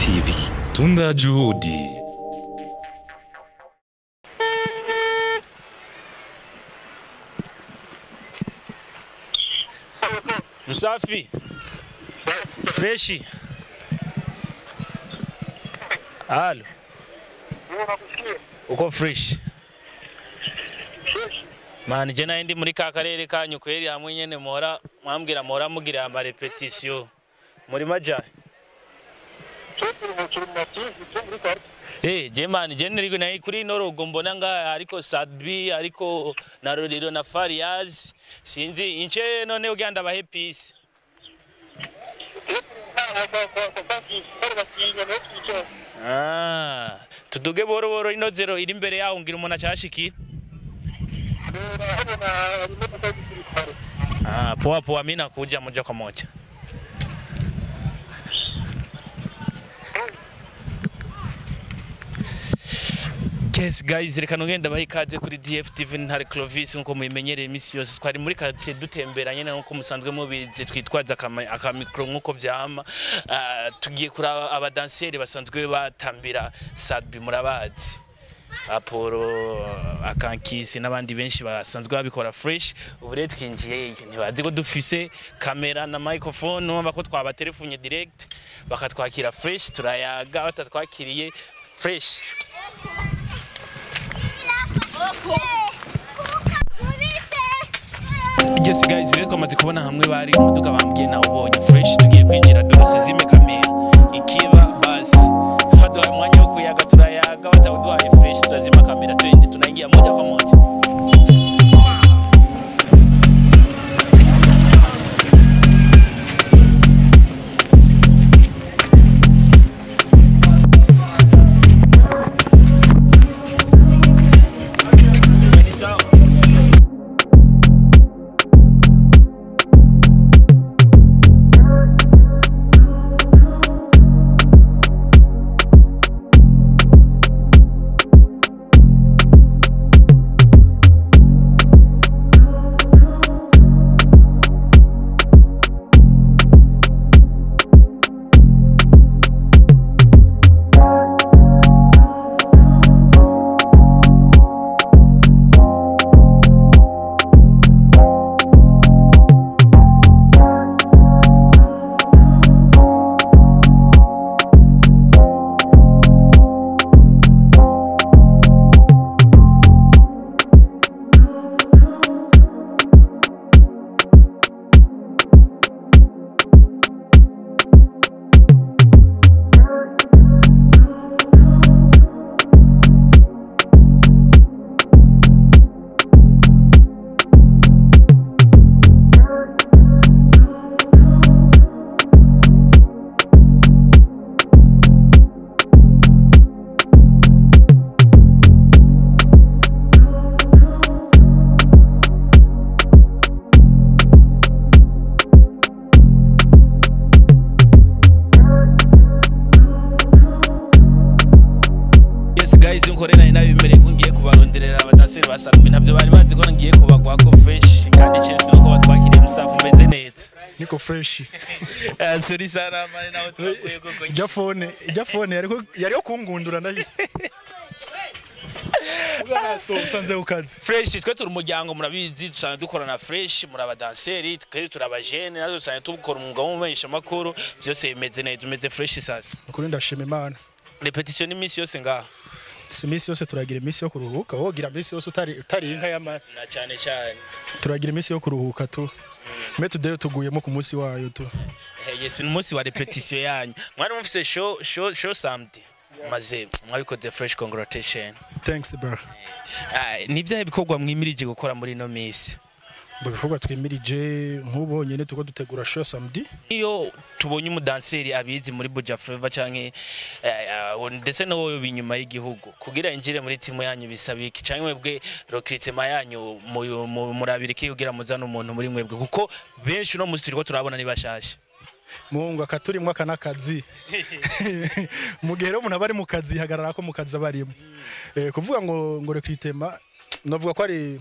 DFTV. Tunda Juhudi. Msafi. Freshi. Halo. Uko fresh. Man, je nari muri ka karere kanyu kweri hamwe nyene muhora mwambwira muhora mugira ama repetition. Muri majahe. Je man, je nari nayi kuri norogo mbona nga ariko Sadbi ariko na Rorero na Fariaz sinzi ince none uganda bahe peace. Ah, tuduge boro boro ino zero iri imbere yaho ngira umuntu acashikira. Ah, poa poa, mimi nakuja moja kwa moja. Yes guys, reka nugenda baha ikaze kuri DFTV Ntare Clovis nkuko mubimenyereye imisi yose twari muri quartier dutembera nyene nkuko musanzwe mubizi twitwaza aka micro nkuko vyama. Tugiye kuraba abadanseri basanzwe batambira Sadbi murabazi. Apollo akankisi n'abandi benshi basanzwe babikora fresh. Ubu rero twinjiye ntibazi ko dufise kamera na microphone numva ko twabatelefone direct bakatwakira fresh, turayaga batatwakiriye fresh. Yes guys, rero twamaze kubona hamwe bari umuduga bambwiye nawe ubonye fresh, tugiye kwinjira durusizime kamera ikiba basi baduhaye umwanya wo kuyaga turayaga, batawuduhaye fresh turazima kamera twende tunaingia moja kwa moja. Niko fresh. Sorry sana mali nawe twakuye koko. Ijya phone yariko kungundura ndaje. Ugana so nsanze ukazi. Fresh twe turi umuryango murabizi dusanzwe dukorana fresh, muri abadanseri twe turabajene nazo dusanzwe tubukora umwuga w'umumenyesha makuru byose bimeze neza tumeze fresh sasa. Nukuri ndashima Imana. Repetition ni imisi yose ngaha. Si imisi yose turagira imisi yo kuruhuka, wogira imisi yose utari inka y'amara. Na cyane cyane. Turagira imisi yo kuruhuka tu. Mais today tuguyemo ku munsi wayo tu. Yes, ni umunsi wa repetition yanyu. Mwari mufise show samedi. Maze mwabikoze fresh, congratulations. Thanks bro. Ni vyahe bikorwa mwimirije gukora muri no misi? Bo bikorwa twimirije nk'ubu nyene tuko dutegura show samedi. Iyo tubonye umudanseri abizi muri Buja Flavor canke ndetse no wowe binyuma y'igihugu kugira injire muri timu yanyu bisabiki canke mwebwe recruitment yanyu murabiriki kugira muzana umuntu muri mwebwe kuko benshi no musi turiko turabona ni bashashe. Mungu akaturimwe akanakazi. Mu gihe rero umuntu abari mu kazi hagarara ko mu kazi abarimo. Kuvuga ngo recruitment novuga ko ari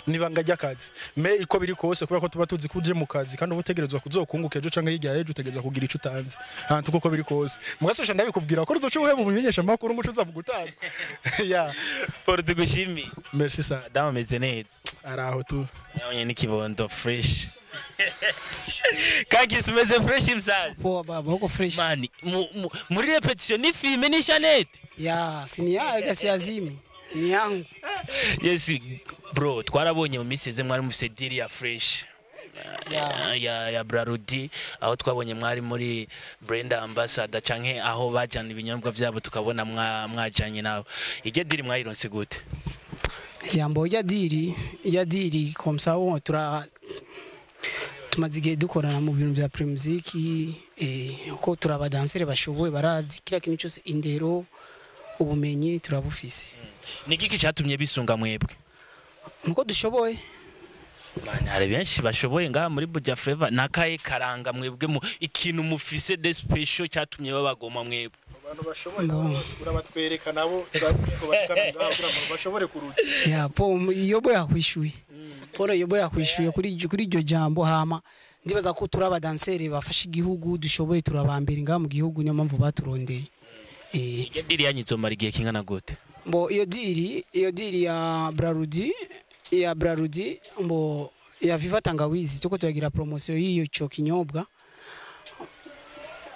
Nibanga ry'akazi me iko biri kose, kubera ko tuba tuzi ko uje mu kazi kandi uba utegerezwa kuzokunguka ejo canke hirya y'ejo, utegerezwa kugira ico utanze ahantu kuko biri kose. Mugasosha ndabikubwira ko uzoca uheba umumenyesha makuru ngo ucuza mu gutanga ya. Paul, tugushimiye. Merci sana. Madamu ameze neza? Araho tu. Yabonye n'ikibondo fresh. Kankisi, umeze fresh msaza? Poa baba, uko fresh? Mani muri répétition ni filme ni Jeannette. Ya, si ni yayo si azimi. Ni yangu. Yes bro, twarabonye mu minsi iheze mwari mufise deal ya fresh ya Brarudi, aho twabonye mwari muri brand ambassador canke aho bajana ibinyobwa vyabo, tukabona mwajanye nabo. Iryo deal mwayironse gute? Yambo ya deal comme ça on tura tumaze igihe dukorana mu bintu bya Primusic, uko turabadansere bashoboye, barazi kila kintu cyose, indero, ubumenyi turabufise. Ni igiki catumye bisunga mwebwe? Nuko dushoboye. Mani, hari benshi bashoboye ngaha muri Buja Flavor. Nakaye karanga mwebwe mu ikintu mufise de special cyatumye babagoma mwebwe? Abantu bashoboye nabo urabatwereka, nabo ko bashikana ngaho kugira ngo bashobore kuruta. Ya po yobo yakwishuye, Paul yobo yakwishuye kuri iryo jambo. Hama ndibaza ko turi abadansere bafashe igihugu, dushoboye, turabambere ngaha mu gihugu, niyo mpamvu baturondeye. Iryo deal yanyu izomara igihe kingana gute? Mbo iyo deal ya Brarudi, mbo ya Viva Tangawizi, tuko turagira promotion y'iyo cyo kinyobwa,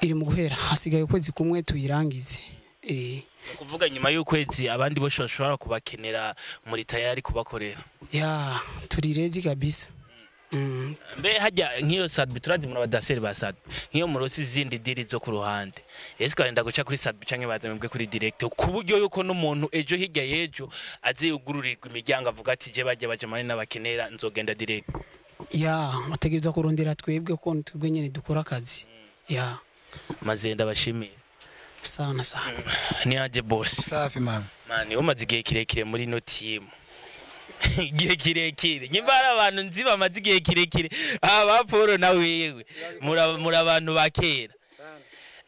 iri mu guhera, hasigaye ukwezi kumwe tuyirangize. Ni ukuvuga nyuma y'ukwezi abandi bose bashobora kubakenera muri tayari kubakorera? Ya, turi ready kabisa. Mbe hajya nk'iyo Sadbi, turazi muri abadanseri ba Sadbi, nk'iyo murosi izindi deal zo ku ruhande, ese barenda guca kuri Sadbi canke baza mwebwe kuri direct, ku buryo yuko n'umuntu ejo hirya y'ejo aze yugururirwa imiryango avuga ati je bajya bajamane n'abakenera nzogenda direct? Ya, bategerezwa kurondera twebwe ko twebwe nyene dukora akazi, ya. Maze ndabashimiye. Sana sana. Ni aje boss? Safi man. Mani, umaze igihe kirekire muri ino team, igihe kirekire. Nyimba hari abantu nzi bamaze igihe kirekire, aba Paul na wewe muri abantu ba kera.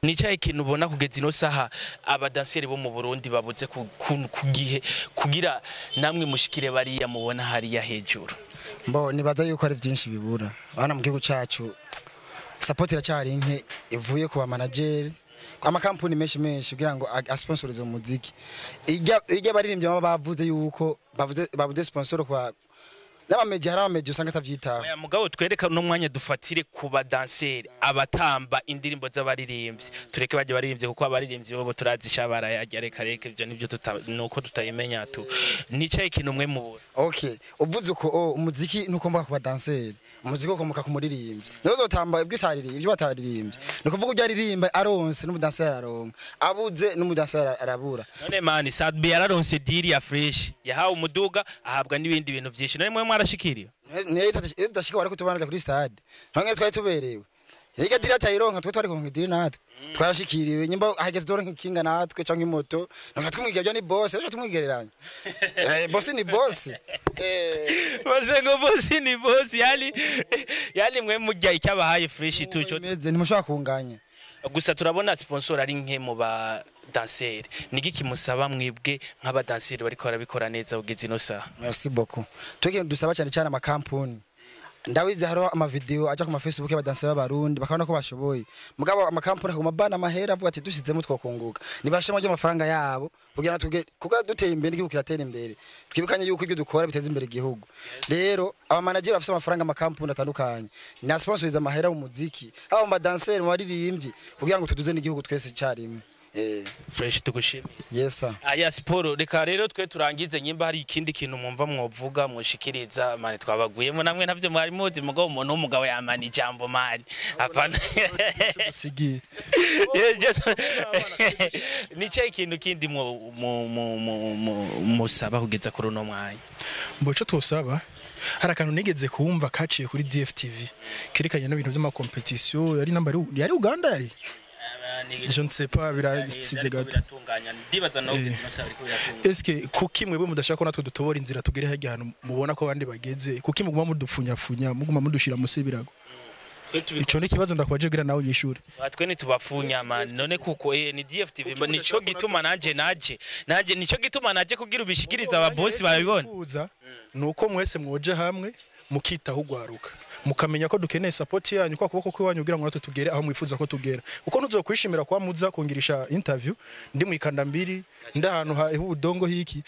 Nicaye ikintu ubona kugeza ino saha abadanseri bo mu Burundi babuze ku gihe kugira namwe mushikire bariya mubona hariya hejuru? Mbo nibaza yuko ari byinshi bibura bana mu gihugu cacu. Support iracyari nke ivuye ku ba manager, amakampuni menshi menshi kugira ngo asponsorize umuziki. Ijya baririmbye baba bavuze yuko bavuze sponsor kwa n'abamedia, hari abamedia usanga atavyitaho. Oya mugabo, twereka uno mwanya dufatire ku badanseri, abatamba indirimbo z'abaririmbyi. Tureke bajya baririmbyi kuko abaririmbyi bo turazi barayarya. Reka reka, ivyo nivyo nuko tutayimenya tu. Nicaye ikintu umwe mubura. Okay, uvuze uko, oh, umuziki ntukomboka ku badanseri, umuziki ukomoka ku muririmbyi. Niyo uzotamba ibyo utaririmbye, ibyo bataririmbye. Ni ukuvuga ujya aririmba aronse n'umudanseri aronka, abuze n'umudanseri arabura. None mani, Sadbi yararonse deal ya fresh, yahawe umuduga, ahabwa n'ibindi bintu vyinshi. None mwe mwarashikiriye? Niyo tudashika wari kutubana kuri stade ntange twari tuberewe. Yiga deal atayironka, twe twari konka deal, natwe twarashikiriwe. Nyimba hageze turonka ikinga natwe cyangwa imoto, ntabwo tumwigira ni boss, ejo tumwigereranya, boss ni boss. Bose ngo boss ni boss, yani mwe mujya icyabahaye fresh tuco. Imeze ntimushobora kunganya. Gusa turabona sponsor ari nke mu ba danseri. Nigi kimusaba mwebwe nk'abadanseri bariko barabikora neza kugeza ino saha? Merci beaucoup. Twege dusaba cyane cyane amakampuni. Ndawize hariho amavideo aja ku ma Facebook y'abadanseri b'Abarundi, bakabona ko bashoboye. Mugabo amakampuni akaguma bana amahera, avuga ati dushizemo twokunguka. Nibashemo ry'amafaranga yabo kugira ngo tuge kuko duteye imbere igihugu kiratera imbere. Twibukanye yuko ibyo dukora biteza imbere igihugu. Rero aba manager bafise amafaranga, amakampuni atandukanye, na sponsoriza amahera mu muziki, haba mu badanseri, mu baririmbyi, kugira ngo tuduze n'igihugu twese icyarimwe. Fresh, tugushimiye. Yes sir. Aya siporo, reka rero twe turangize. Nyimba hari ikindi kintu mwumva mwovuga mwoshikiriza, mani twabaguyemo namwe ntavyo mwari muzi. Mugabo umuntu w'umugabo yamana ijambo mani, apana. Usigiye. Nicaye ikintu kindi musaba kugeza kuri uno mwanya? Mbo ico twosaba, hari akantu nigeze kumva kaciye kuri DFTV kerekanye n'ibintu by'amakompetisiyo, yari namba yari Uganda, yari je ne sais pas, birasize gato. Biratunganya, ndibaza nawe kugeza ino saha biriko biratunganya. Eske kuki mwebwe mudashaka ko natwe dutobora inzira tugere hirya hantu mubona ko abandi bageze? Kuki muguma mudupfunyafunya, muguma mudushira musi y'ibirago? Ico ni ikibazo ndakwaje kugira nawe unyishure. Twe ntitubafunya man, none kuko ni DFTV, nico gituma nanje nico gituma naje kugira ubishikiriza aba boss babibona. Nifuza nuko mwese mwoje hamwe mukitaho ugwaruka, mukamenya ko dukeneye support yanyu kwa kuboko kwiwanyu kugira ngo natwe tugere aho mwifuza ko tugera, kuko ntuzokwishimira kwa muza kungirisha interview ndi mwikanda mbiri ndi ahantu ha ubudongo hiki.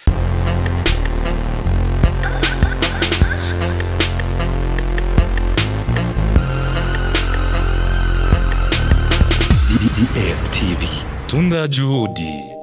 DFTV. Tunda Juhudi.